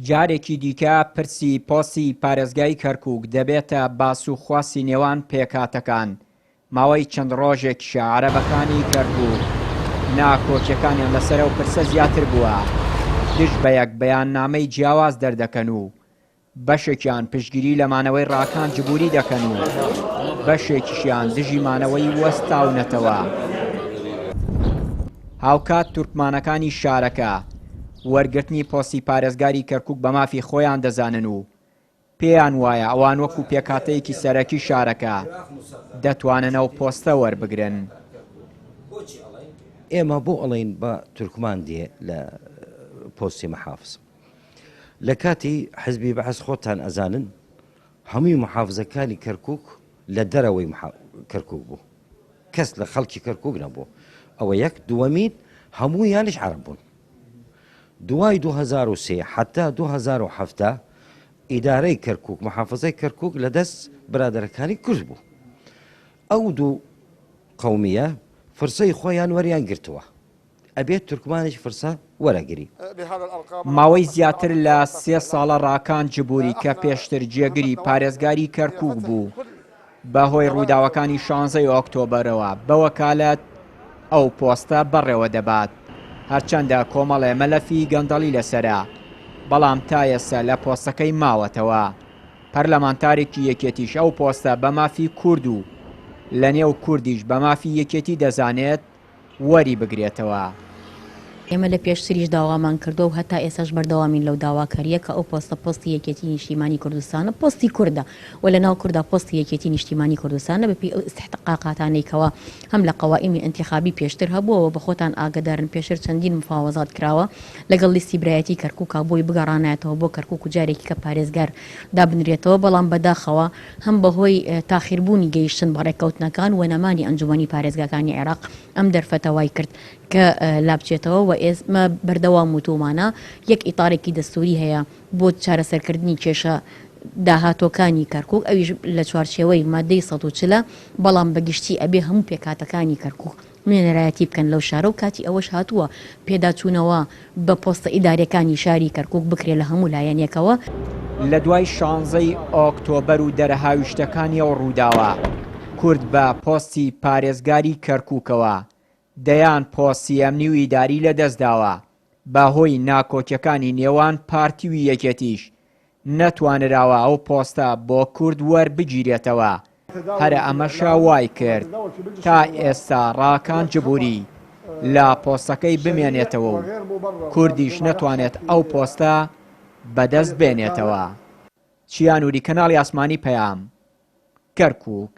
جارێکی دیکە پرسی پۆستی پارێزگای کەرکوک دەبێتە باس و خواسی نێوان پێکهاتەکان، ماوەی چەند ڕۆژێکیشە عەرەبەکانی کەرکوک ناکۆکیەکانیان لەسەر ئەو پرسە زیاتر بووە، دژ بەیەک بەیاننامەی جیاواز دەردەکەن و بەشێکیان پشتگیری لە مانەوەی ڕاکان جبوری دەکەن و بەشێکیشیان دژی مانەوەی وەستاونەتەوە. هاوکات تورکمانەکانی شارەکە وەرگرتنی پۆستی پارێزگاری کەرکوک بە مافی خۆیان دەزانن و پێیان وایە ئەوان وەکو پێکهاتەیەکی سەرەکی شارەکە دەتوانن ئەو پۆستە وەربگرن. ئێمە بۆ ئەڵێین بە تورکمان دێ لە پۆستی محافز؟ لە کاتی حزبی بەعس خۆتان ئەزانن هەمووی محافزەکانی کەرکک لە دەرەوەی کەرکک بوو کەس لە خەڵکی کەرکک نەبوو ئەوە یەک دووەمین هەموویانش عرب بوون دوای 2023 حتا 2007 ئیدارەی کەرکک محافزەی کەرکک لە دەست برادەرەکانی کورد بوو ئەو دوو قومیە فرسەی خۆیان وەریان گرتووە ئەبێت تورکمانیش فرسە وەرەگری. ماوەی زیاتر لە سێ ساڵە ڕاکان جبوری کە پێشتر جێگری پارێزگاری کەرکوک بوو، بەهۆی ڕووداوەکانی شانزەی ئۆکتۆبەرەوە بە وەکالەت ئەو پۆستە بەڕێوە دەبات، هەرچەندە کۆمەڵێ مەلەفی گەندەڵی لەسەرە، بەڵام تا ئێستا لە پۆستەکەی ماوەتەوە. پەرلەمانتارێکی یەکێتیش ئەو پۆستە بە مافی کورد و لەنێو کوردیش بە مافی یەکێتی دەزانێت، وەری بگرێتەوە. ئێمە لە پێشتریش داوامان کردووە و هەتا ئێستاش بەردەوامین لەو داواکارییە کە ئەو پۆستە پۆستی یەکێتی نیشتیمانی کوردستانە، پۆستی کوردە و لە ناو کوردا پۆستی یەکێتی نیشتیمانی کوردستانە بە پێی ئەو ئیستحقاقاتانەی کەوا هەم لە قەوائیمی ئینتیخابی پێشتر هەبووە و بە خۆتان ئاگەدارن پێشتر چەندین مفاوەزات کراوە لەگەڵ لیستی برایەتی کەرکوکا بۆی بگەڕانایەتەوە بۆ کەرکوک و جارێکی کە پارێزگار دابنرێتەوە بەڵام بەداخەوە هەم بەهۆی تاخیربوونی گەیشتن بە ڕێککەوتنەکان و نەمانی ئەنجومەنی پارێزگاکانی عێراق ئەم دەرفەتە وای کرد کە لابچێتەوە و ئێمە بەردەوام وتوومانە یەک ئیتارێکی دەستووری هەیە بۆ چارەسەرکردنی کێشە داهاتووەکانی کەرکوک ئەویش لە چوارچێوەی مادەی 140 بەڵام بەگشتی ئەبێ هەموو پێکهاتەکانی کەرکوک نوێنەرایەتی بکەن لەو شارە و کاتی ئەوەش هاتووە پێداچوونەوە بە پۆستە ئیداریەکانی شاری کەرکوک بکرێ لە هەموو لایەنێکەوە. لە دوای شانزەی ئۆکتۆبەر و دەرهاویشتەکانی ئەو ڕووداوە، کورد بە پۆستی پارێزگاری کەرکوکەوە دەیان پۆستی ئەمنی و ئیداری لەدەستداوە، بە هۆی ناکۆکیەکانی نێوان پارتی و یەکێتیش نەتوانراوە ئەو پۆستە بۆ کورد وەربگیرێتەوە، هەرە ئەمەشە وای کرد تا ئێستا ڕاکان جبوری لە پۆستەکەی بمێنێتەوە و کوردیش نەتوانێت ئەو پۆستە بەدەست بێنێتەوە. چیا نوری کەناڵی ئاسمانی پەیام، کەرکوک.